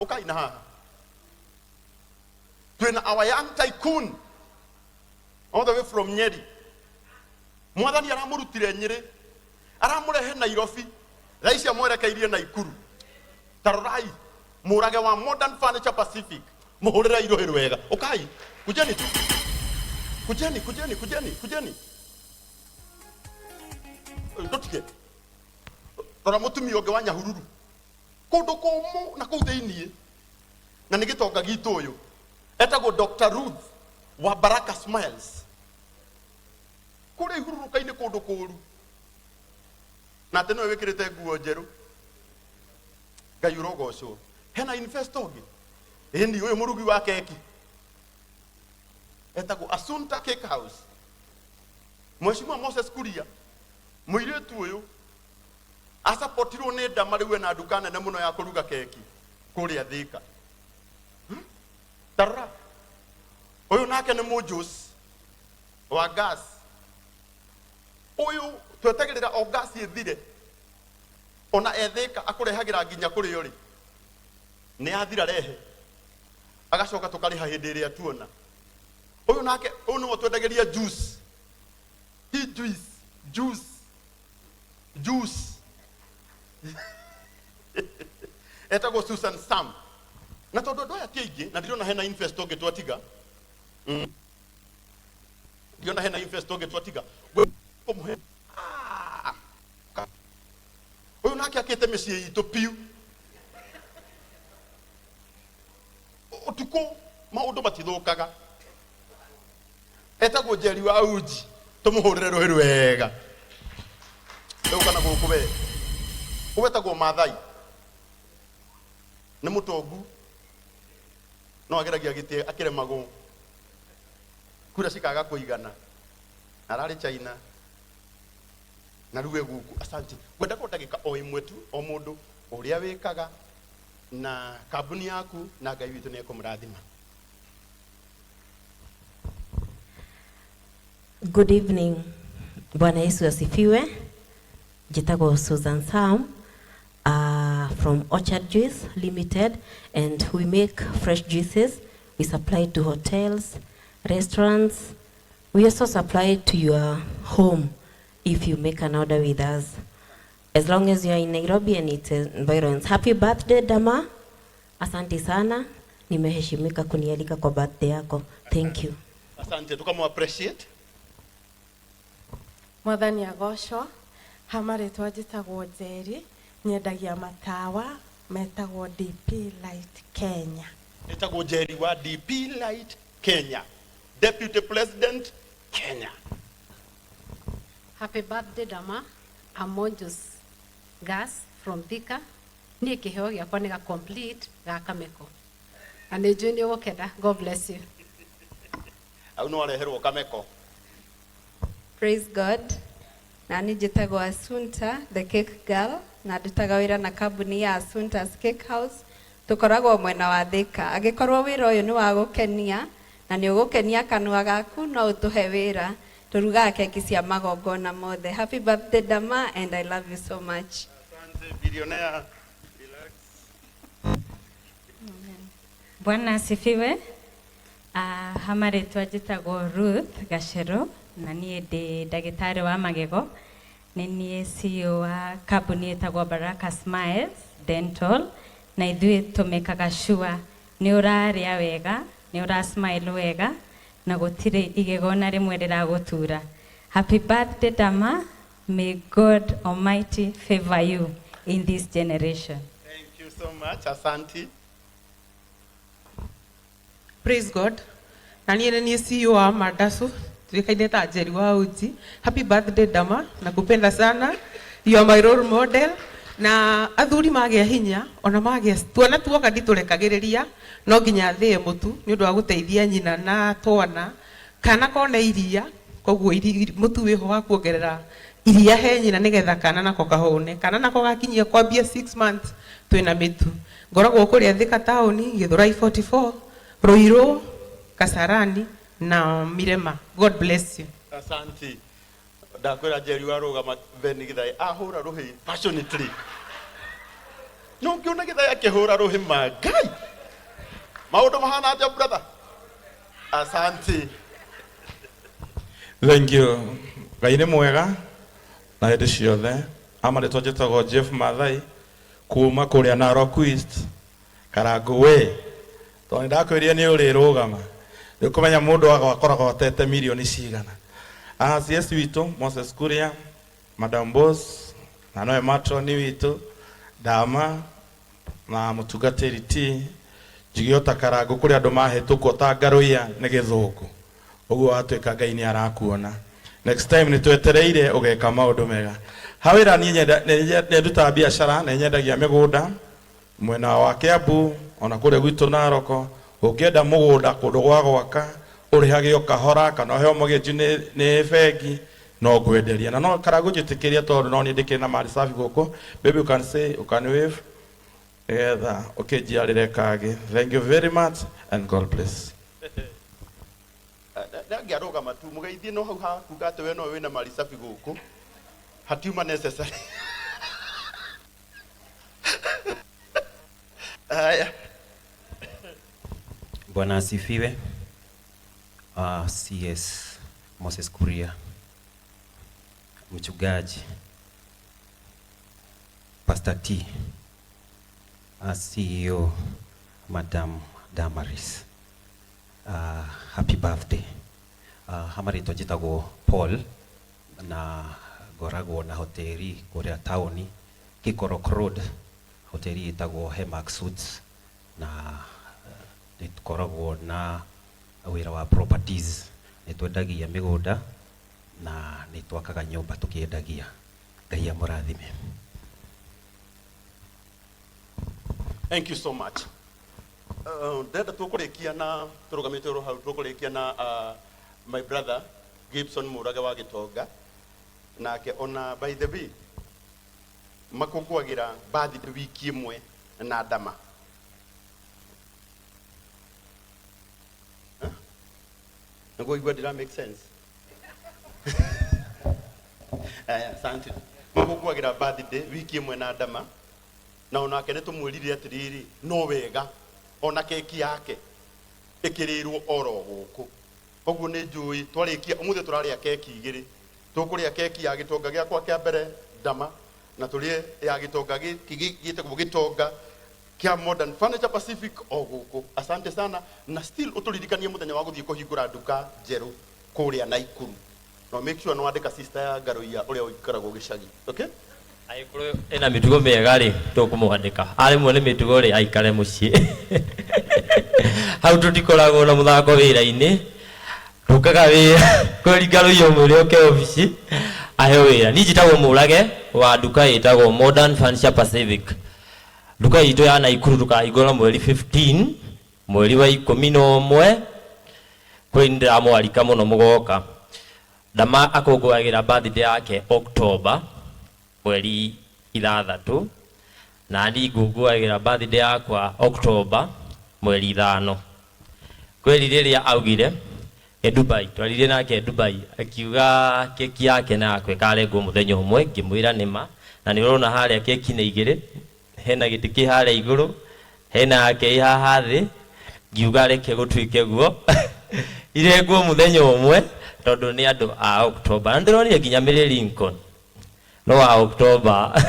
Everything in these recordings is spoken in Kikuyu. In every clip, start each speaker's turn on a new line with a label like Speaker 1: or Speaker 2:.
Speaker 1: Ũkai na haha. Twĩna our young tycoon all the way from Nyeri. Mwathani aramũrutire Nyĩrĩ, aramũrehe Nairobi, thaa ici amwerekeirie Naikuru. Ta rorai mũrage wa Modern Furniture Pacific, mũhũrĩrei rũhĩ rwega. Ũkai, kujeni tu, kujeni, kujeni, kujeni, kujeni. Ndũtige. Rora mũtumia ũngĩ wa Nyahururu, kũndũ kũmũ na kũu thĩiniĩ, na nĩ gĩtonga gitũ ũyũ etagwo Dr. Ruth wa Baraka Smiles, kũrĩa ihurũrũka-inĩ kũndũ kũru, na atĩ nĩwe wĩkĩrĩte nguo njerũ. Ngai ũrogocwo. Hena investor ũngĩ, ĩni ũyũ mũrugi wa keki etagwo Asunta Cake House, Mheshimiwa Moses Kuria. Mũirĩtu ũyũ asapotirwo nĩ ndama, rĩu ena nduka nene mũno ya kũruga keki kũrĩa Thika. Tarora ũyũ nake nĩ mũnjũci wa gas. Ũyũ twetagĩrĩra o gas ĩthire, ona ethĩka akũrehagĩra nginya kũrĩa ũrĩ. Nĩ yathira rehe, agacoka tũkarĩha hĩndĩ ĩrĩa tuona. Ũyũ nake, ũyũ nĩwe twendagĩria juice, ti juice, juice, juice, etagwo Susan Sam. Na tondũ andũ aya ti aingĩ, na ndirona hena invest ũngĩ twatiga. Ndirona hena invest ũngĩ twatiga. Kũmũhe. Ah! Ũyũ nake akĩte mĩciĩ itũ piũ. Ũtukũ maũndũ matithũkaga. Etagwo Njeri wa Uji, tũmũhũrĩre rũhĩ rwega. Ũka na gũkũ we. Ũwetagwo Mathai, nĩ mũtongu, no ageragia gĩtĩ akĩremagwo, kura cikaga kũigana. Ararĩ China na rĩu e gũkũ. Asante. Ngwenda ko ndagĩka o ĩmwe tu, o mũndũ ũrĩa wĩkaga na kambuni yaku, na Ngai witũ nĩ ekũmũrathima.
Speaker 2: Good evening. Bwana Yesu asifiwe. Njĩtagwo Susan Sam from Orchard Juice Limited, and we make fresh juices. We supply to hotels, restaurants. We also supply to your home if you make an order with us. As long as you are in Nairobi and its environs. Happy birthday, Dama. Asante sana. Nimeheshimika kunialika kwa birthday yako. Thank you.
Speaker 1: Asante, tukamu appreciate.
Speaker 3: Mwathani agocwo. Ha marĩtwa njĩtagwo Njeri, nyendagia matawa metagwo DP Light Kenya.
Speaker 1: Etagwo Njeri wa DP Light Kenya, Deputy President Kenya.
Speaker 4: Happy birthday, Dama. I'm Monjos Gas from Thika. Niĩ kĩheo gĩakwa nĩ ga complete ga kameko. Na nĩ njũĩ nĩ ũgũkena. God bless you.
Speaker 1: Au no areherwo kameko.
Speaker 5: Praise God. Na niĩ njĩtagwo Asunta, the cake girl, na ndutaga wĩra na kambuni ya Asunta's Cake House. Tũkoragwo mwena wa Thika. Angĩkorwo wĩra ũyũ nĩ wa gũkenia na nĩ ũgũkenia kanua gaku, no ũtũhe wĩra. Tũrugaga keki cia magongona mothe. Happy birthday, Dama, and I love you so much.
Speaker 1: Asante, billionaire. Relax.
Speaker 6: Bwana asifiwe. Ha marĩtwa njĩtagwo Ruth Gacerũ, na niĩ ndĩ ndagĩtarĩ wa magego. Nĩ niĩ CEO wa kambuni ĩtagwo Baraka Smiles Dental, na ithuĩ tũmĩkaga sure nĩ ũrarĩa wega, nĩ ũra smile wega, na gũtirĩ igego ona rĩmwe rĩragũtura. Happy birthday, Dama. May God Almighty favor you in this generation.
Speaker 1: Thank you so much. Asante.
Speaker 7: Praise God. Na niĩ nĩ niĩ CEO wa Mandasu, tuĩkaine ta Njeri wa Uji. Happy birthday, Dama, nakupenda sana. You are my role model. Na athuri magĩa hinya, ona magĩa tuona tuoka nditũrekagĩrĩria, no nginya thĩe mũtu nĩ ũndũ wa gũteithia nyina na twana. Kana kona iria, koguo mũtu wĩho wa kuongerera iria he nyina nĩgetha kana nako kahũne. Kana nako gakinyia kwambia 6 months twĩna mĩtu. Ngoragwo kũrĩa Thika taũni, Gĩthũrai 44, Ruiru, Kasarani na Mirema. God bless you.
Speaker 1: Asante. Ndakwĩra Njeri warũgama Ben Githai ahũra rũhĩ passionately. No ngĩona gĩthaya akĩhũra rũhĩma Ngai. Maũndũ mahana atĩa brother? Asante.
Speaker 8: Thank you. Ngai nĩ mwega na hĩndĩ ciothe. Ama rĩtwa njĩtagwo Jeff Mathai kuma kũrĩa Narok East Karangu we. Tondũ nĩndakwĩrire nĩ ũrĩrũgama. Nĩ ũkũmenya mũndũ akoragwo atete mirioni cigana. CS witũ Moses Kuria, Madam Boss na nowe matroni witũ Dama na mũtungatĩri T njuge ota Karangu kũrĩ andũ mahĩtũkwo ta ngarũiya nĩ gĩthũngũ. Ũguo watuĩka Ngai nĩ arakuona. Next time nĩ twetereire ũgeka maũndũ mega. Hawĩra niĩ nĩ ndutaga biacara, nĩ nyendagia mĩgũnda mwena wa Kiambu ona kũrĩa gwitũ Naroko. Ũngĩenda mũgũnda kũndũ gwa gwaka ũrĩhage o kahora kana ũheo mortgage nĩ bengi no ngwenderia. Na no Karangu njĩtĩkĩrie tondũ no niĩ ndĩkĩrĩ na mali safi gũkũ. Maybe you can say, you can wave nĩgetha ũkĩnjiarĩre kangĩ. Thank you very much and God bless.
Speaker 1: Ndangĩarũgama tu mũgeithie no hau hakuga atĩ we no wĩna mali safi gũkũ. Hatiuma necessary. Haya.
Speaker 9: Bwana asifiwe. CS Moses Kuria, mchungaji, Pastor T, CEO Madam Damaris. Happy birthday. Hama rĩtwa njĩtagwo Paul na ngoragwo na hoteli kũrĩa taũni Kikorok Road, hoteli ĩtagwo Hemax Suites, na nĩ tũkoragwo na wĩra wa properties, nĩ twendagia mĩgũnda na nĩ twakaga nyũmba tũkĩendagia. Ngai amũrathime.
Speaker 1: Thank you so much. Ndĩrenda tũkũrĩkia na tũrũgamĩte oro hau tũkũrĩkia na my brother Gibson Mũrage wa Gĩtonga, nake ona by the way makũngũagĩra birthday wiki ĩmwe na Dama. Nĩguo igua ndĩra make sense. Aya, asante. Makũngũagĩra birthday wiki ĩmwe na Dama, na onake nĩ tũmwĩrire atĩrĩrĩ, no wega ona keki yake ĩkĩrĩrwo oro gũkũ. Koguo nĩ njũĩ twarĩkia ũmũthĩ tũrarĩa keki igĩrĩ. Tũkũrĩa keki ya gĩtonga gĩakwa kĩa mbere Dama, na tũrĩe ya gĩtonga gĩtagwo gĩtonga kĩa Modern Furniture Pacific o gũkũ. Asante sana, na still ũtũririkanie mũthenya wa gũthiĩ kũhingũra nduka njerũ kũrĩa Naikuru. No make sure no wandĩka sister ya Ngaruiya ũrĩa ũikaragwo gĩcagi. Okay?
Speaker 10: Angĩkorwo ena mĩtugo mĩega rĩ, tũkũmwandĩka. Aremwo nĩ mĩtugo rĩ, aikare mũciĩ. Hau tũtikoragwo na mũthako wĩra-inĩ. Tũkaga wĩra kweri Ngaruiya ũmwĩre oke obici aheo wĩra. Niĩ njĩtagwo Mũrage wa nduka ĩtagwo Modern Furniture Pacific. Nduka itũ ya Naikuru tũkahingũra mweri 15 mweri wa 11. Kwĩ nĩndĩramwarika mũno mũgoka. Dama akũngũagĩra birthday yake October mweri 6, na niĩ ngũngũagĩra birthday yakwa October mweri 5. Kweri rĩrĩa augire e Dubai, twaririe nake Dubai, akiuga keki yake na yakwa ĩkarengwo mũthenya ũmwe, ngĩmwĩra nĩma, na nĩ ũrona harĩa keki nĩ igĩrĩ, hena gĩtĩ kĩ harĩa igũrũ, hena yake ĩ haha thĩ, ngiuga reke gũtuĩke guo irengwo mũthenya ũmwe tondũ nĩ andũ a October. Na ndĩronire nginya Mary Lincoln no wa October.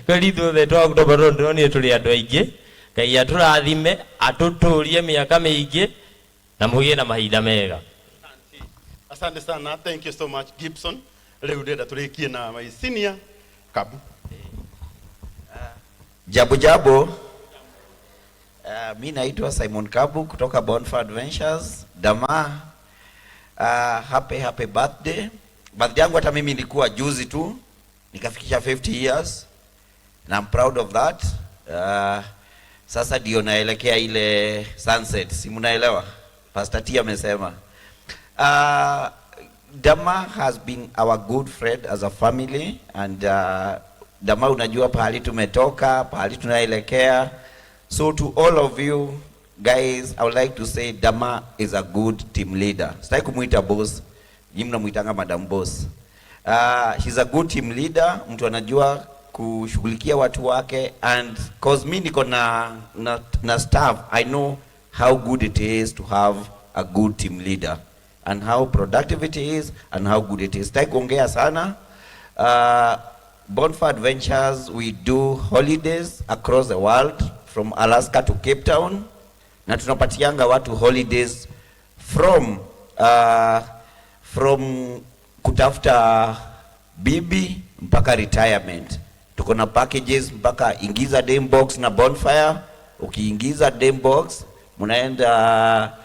Speaker 10: Kweri ithuothe twa October tondũ ndĩronire tũrĩ andũ aingĩ. Ngai atũrathime, atũtũrie mĩaka mĩingĩ na mũgĩe na mahinda mega.
Speaker 1: Asante sana, thank you so much Gibson. Rĩu ndĩrenda tũrĩkie na my senior Kabu.
Speaker 11: Jambo jambo. Mi naitwa Simon Kabu kutoka Bonfire Adventures. Dama, happy happy birthday. Birthday yangu hata mimi ilikuwa juzi tu, nikafikisha 50 years and I'm proud of that. Sasa ndio naelekea ile sunset, si mnaelewa? Pastor T amesema. Dama has been our good friend as a family and Dama unajua pahali tumetoka, pahali tunaelekea. So to all of you guys, I would like to say Dama is a good team leader. Sitaki kumuita boss, nyinyi mnamuitanga Madam Boss. She's a good team leader, mtu anajua Kushughulikia watu wake, and cause mi niko na staff, I know how good it is to have a good team leader and how productive it is and how good it is. Sitaki kuongea sana. Bonfire Adventures, we do holidays across the world from Alaska to Cape Town, na tunapatianga watu holidays from kutafuta bibi mpaka retirement. Tuko na packages mpaka ingiza dame box na Bonfire. Ukiingiza dame box mnaenda,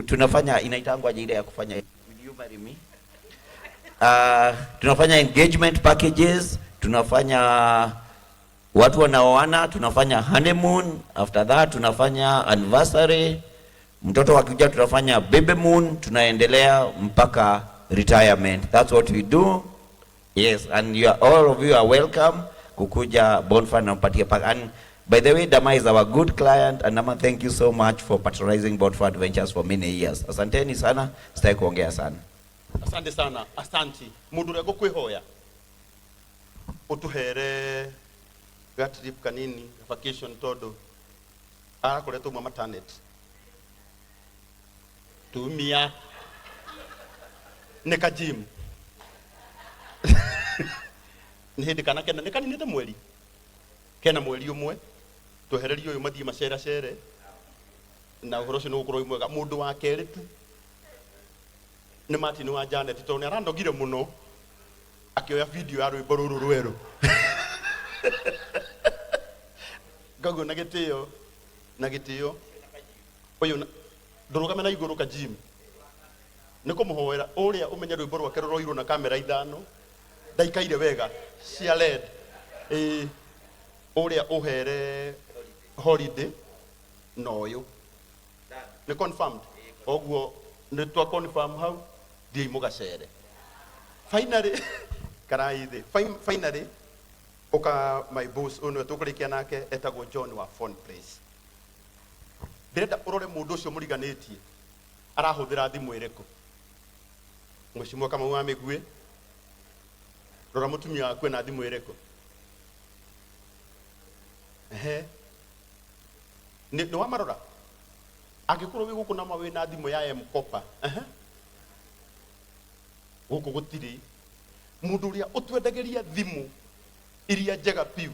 Speaker 11: tunafanya, inaitangwa ile ya kufanya, will you marry me? Tunafanya engagement packages, tunafanya watu wanaoana, tunafanya honeymoon, after that tunafanya anniversary, mtoto akikuja tunafanya baby moon, tunaendelea mpaka retirement. That's what we do. Yes, and you are, all of you are welcome kukuja Bonfire na mpatie pack. And by the way, Dama is our good client, and Dama, thank you so much for patronizing Bonfire Adventures for many years. Asanteni sana, sitaki kuongea sana.
Speaker 1: Asante sana, asanti. Mundu uria ngukwihoya utuhere ga trip kanini, vacation, tondu arakoretwo mwa maternity tumia nĩ ka gym nĩ hĩndĩ kana kena nĩ kaninĩte mweri kena mweri ũmwe, twehererie ũyũ mathiĩ maceracere na ũhoro ũcio nĩ ũgũkorwo wĩ mwega. Mũndũ wa kerĩ tu nĩ Martin wa Janet, tondũ nĩ aranogire mũno akĩoya video ya rwĩmbo rũrũ rwerũ. Ngaguo na gĩtĩo na gĩtĩo ũyũ ndũrũgame na igũrũ ka gym nĩ kũmũhoera ũrĩa ũmenye rwĩmbo rwake rũroirwo na kamera ithano ndaikaire wega cia LED. Ĩĩ, ũrĩa ũhere holiday na ũyũ nĩ confirmed, oguo nĩ twa confirm hau, thiĩi mũgacere. Finally, karai thĩ. Finally, ũka my boss ũyũ nĩwe tũkũrĩkia nake, etagwo John wa Phone Place. Ndĩrenda ũrore mũndũ ũcio mũriganĩtie arahũthĩra thimũ ĩrĩkũ. Mheshimiwa Kamau wa Mĩguĩ, rora mũtumia waku ena thimũ ĩrĩkũ. Ehe, nĩ wamarora? Angĩkorwo wĩ gũkũ na ma wĩna thimũ ya M-Kopa, ehe, gũkũ gũtirĩ mũndũ ũrĩa ũtwendagĩria thimũ iria njega piũ,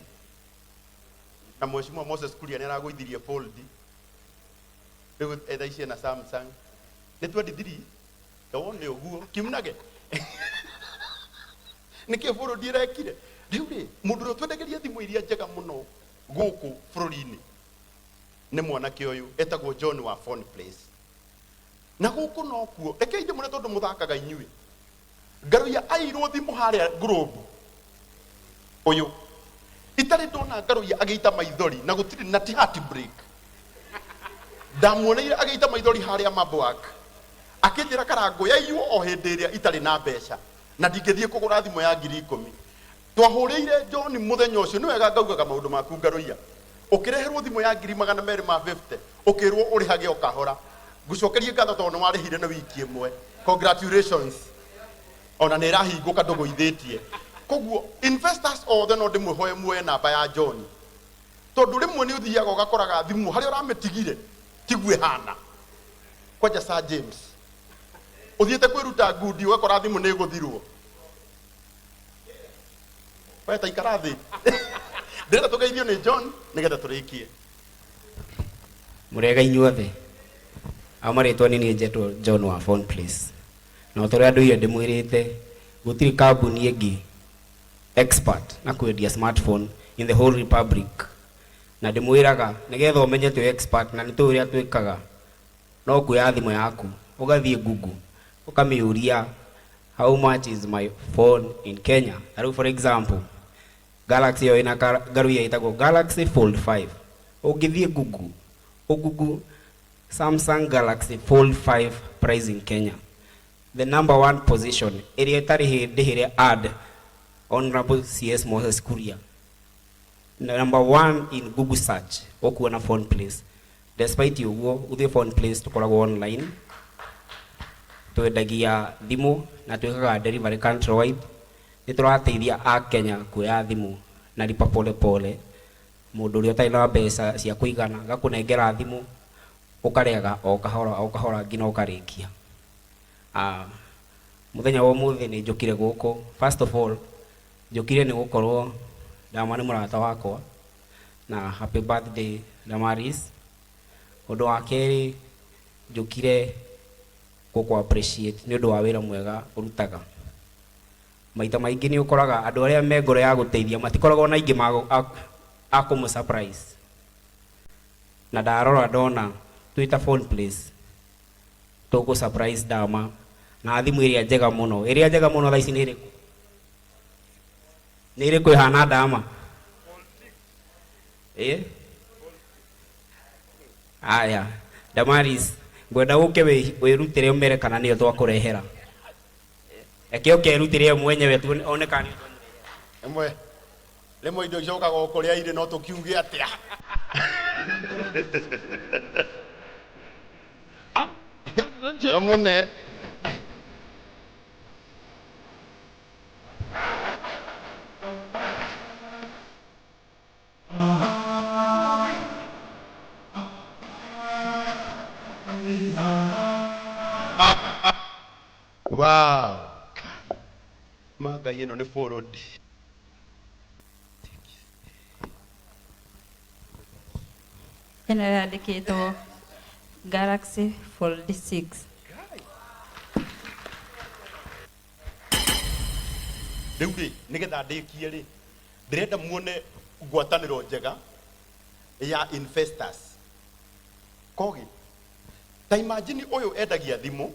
Speaker 1: na Mheshimiwa Moses Kuria nĩ aragũithirie Fold, rĩu etha ici ena Samsung nĩ 23 wone ũguo kiunage nĩkĩo Fold ĩrekire. Rĩu rĩ, mũndũ ũrĩa ũtwendagĩria thimũ iria njega mũno gũkũ bũrũri-inĩ nĩ mwanake ũyũ etagwo John wa Phone Place, na gũkũ nokuo rekei ndĩmwĩre, tondũ mũthakaga inyuĩ. Ngaruia airwo thimũ harĩa Globe ũyũ, itarĩ ndona ngaruia agĩita maithori na gũtirĩ na ti heartbreak. Ndamuoneire agĩita maithori harĩa Mabwak, akĩnjĩra karango yaiywo o hĩndĩ ĩrĩa itarĩ na mbeca na ndingĩthiĩ kũgũra thimũ ya 10,000. Twahũrĩire John mũthenya ũcio, nĩ wega ngaugaga maũndũ maku. Ngaruia ũkĩreherwo thimũ ya 250,000, ũkĩrwo ũrĩhage o kahora. Ngũcokerie ngatho tondũ nĩ warĩhire na wiki ĩmwe. Congratulations, ona nĩ ĩrahingũka ndũgũithĩtie. Koguo investors othe no ndĩmwĩhoe muoye namba ya John, tondũ rĩmwe nĩ ũthiaga ũgakoraga thimũ harĩa ũramĩtigire tiguo ĩhana. Kwanja Sir James ũthiĩte kwĩruta ngundi ũgakora thimũ nĩ ĩgũthirwo. We ta ikara thĩ, ndĩrenda tũgeithio nĩ John nĩgetha tũrĩkie.
Speaker 12: Mũrega inyuothe. Amo marĩtwa nĩ niĩ njetwo John wa Phone Place, na o ta ũrĩa ndũire ndĩmwĩrĩte, gũtirĩ kambuni ĩngĩ expert na kwendia smartphone in the whole republic, na ndĩmwĩraga nĩgetha ũmenye twĩ expert na nĩ tũĩ ũrĩa twĩkaga, no kuoya thimũ yaku ũgathiĩ Google ũkamĩũria, "How much is my phone in Kenya?" Ta rĩu, for example, Galaxy ĩyo ĩna ngaruia ĩtagwo Galaxy Fold 5. Ũngĩthiĩ Google, ũgoogle "Samsung Galaxy Fold 5 price in Kenya", the number one position ĩrĩa ĩtarĩ hĩndĩ ĩrĩa ad Honorable CS Moses Kuria, number one in Google search, ũkuona Phone Place. Despite ũguo, ũthiĩ Phone Place, tũkoragwo online, twendagia thimũ na twĩkaga delivery countrywide. Nĩ tũrateithia Akenya kuoya thimũ na lipa pole pole. Mũndũ ũrĩa ũtarĩ na mbeca cia kũigana agakũnengera thimũ ũkarĩaga o kahora o kahora nginya ũkarĩkia. Mũthenya wa ũmũthĩ nĩ njũkire gũkũ. First of all, njũkire nĩ gũkorwo Dama nĩ mũrata wakwa na happy birthday Damaris. Ũndũ wa kerĩ njũkire gũkũ appreciate nĩ ũndũ wa wĩra mwega ũrutaga. Maita maingĩ nĩ ũkoraga andũ arĩa me ngoro ya gũteithia matikoragwo na aingĩ a kũmũ surprise. Na ndarora ndona twĩ ta Phone Place tũkũ surprise Dama na thimũ ĩrĩa njega mũno. Ĩrĩa njega mũno thaa ici nĩ ĩrĩkũ? Nĩ ĩrĩkũ ĩhana Dama? Ĩ? Aya, Damaris, ngwenda ũke wĩrutĩre ũmere kana nĩyo twakũrehera. Reke ũke erutĩre yo mwenyewe tuone one kana nĩyo twamũrehera.
Speaker 1: Rĩmwe rĩmwe indo icokaga o kũrĩa irĩ no tũkiuge atĩa. Mũne. Wow. Ma Ngai ĩno nĩ forward.
Speaker 5: Ĩno yandĩkĩtwo Galaxy Fold 6.
Speaker 1: Rĩu rĩ, nĩgetha ndĩkie rĩ, ndĩrenda muone ngwatanĩro njega ya investors. Kogi, ta imagine ũyũ endagia thimũ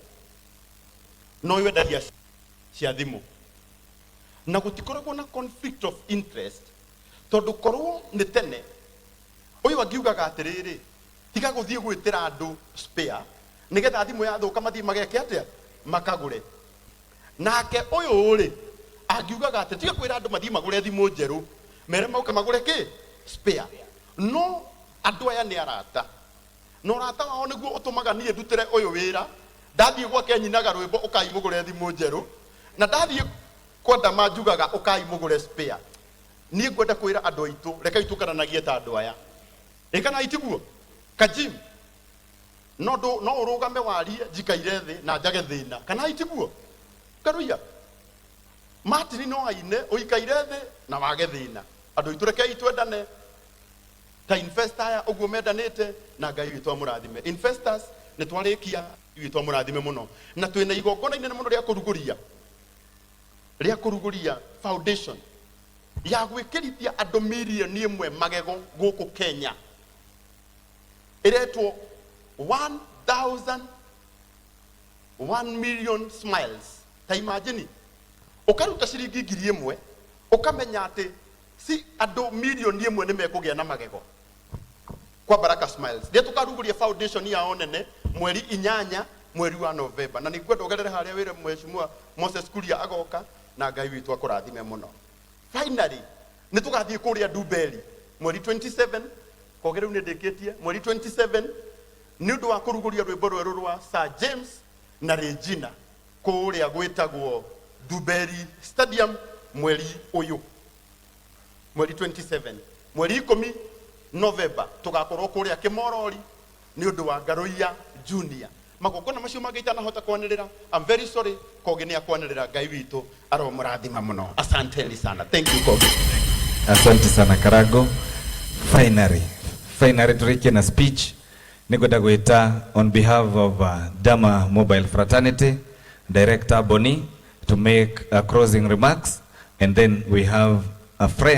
Speaker 1: na ũyũ endagia cia thimũ, na gũtikoragwo na conflict of interest, tondũ korwo nĩ tene ũyũ angiugaga atĩrĩrĩ, tiga gũthiĩ gwĩtĩra andũ spare nĩgetha thimũ yathũka mathiĩ mageke atĩa, makagũre. Nake ũyũ rĩ angiugaga atĩ tiga kwĩra andũ mathiĩ magũre thimũ njerũ, mere moke magũre kĩ spare. No andũ aya nĩ arata, na ũrata wao nĩguo ũtũmaga niĩ ndutĩre ũyũ wĩra. Ndathiĩ gwake nyinaga rwĩmbo ũkai mũgũre thimũ njerũ, na ndathiĩ kwa Dama njugaga ũkai mũgũre spare. Niĩ ngwenda kwĩra andũ aitũ, rekei tũkaranagie ta andũ aya. Ĩ kana itiguo Kajim, no ndũ no ũrũgame warie njikaire thĩ na njage thĩna, kana itiguo Karuia Martin no aine ũikaire thĩ na wage thĩna. Andũ aitũ rekei twendane ta investor aya ũguo mendanĩte, na Ngai witũ amũrathime. Investors nĩ twarĩkia, Ngai witũ amũrathime mũno, na twĩna igongona inene mũno rĩa kũrugũria, rĩa kũrugũria foundation ya gwĩkĩrithia andũ mirioni 1 magego gũkũ Kenya, ĩretwo 1000 1 million smiles. Ta imagine ũkaruta ciringi 1000 ũkamenya atĩ si andũ mirioni 1 nĩ mekũgĩa na magego kwa Baraka Smiles. Rĩrĩa tũkarugũria foundation yao nene mweri 8 mweri wa Novemba, na nĩngwenda ũgerere harĩa wĩre Mheshimiwa Moses Kuria agoka, na Ngai witũ akũrathime mũno. Finally nĩ tũgathiĩ kũrĩa Ndumberi mweri 27, koge rĩu nĩ ndĩkĩtie mweri 27 nĩ ũndũ wa kũrugũria rwĩmbo rwerũ rwa Sir James na Regina kũrĩa gwĩtagwo Ndumberi Stadium mweri ũyũ, mweri 27. Mweri 10 November tũgakorwo kũrĩa Kĩmorori nĩ ũndũ wa Ngaruiya Junior. Magongona macio mangĩ itanahota kwanĩrĩra, I'm very sorry, Kogi nĩ akwanĩrĩra. Ngai witũ aromũrathima mũno. Asanteni sana. Thank you, Kogi.
Speaker 13: Asante sana Karago. Finally, finally turikie na speech. Nĩngwenda gwĩta on behalf of Dama Mobile Fraternity, Director Boni, to make closing remarks, and then we have a friend.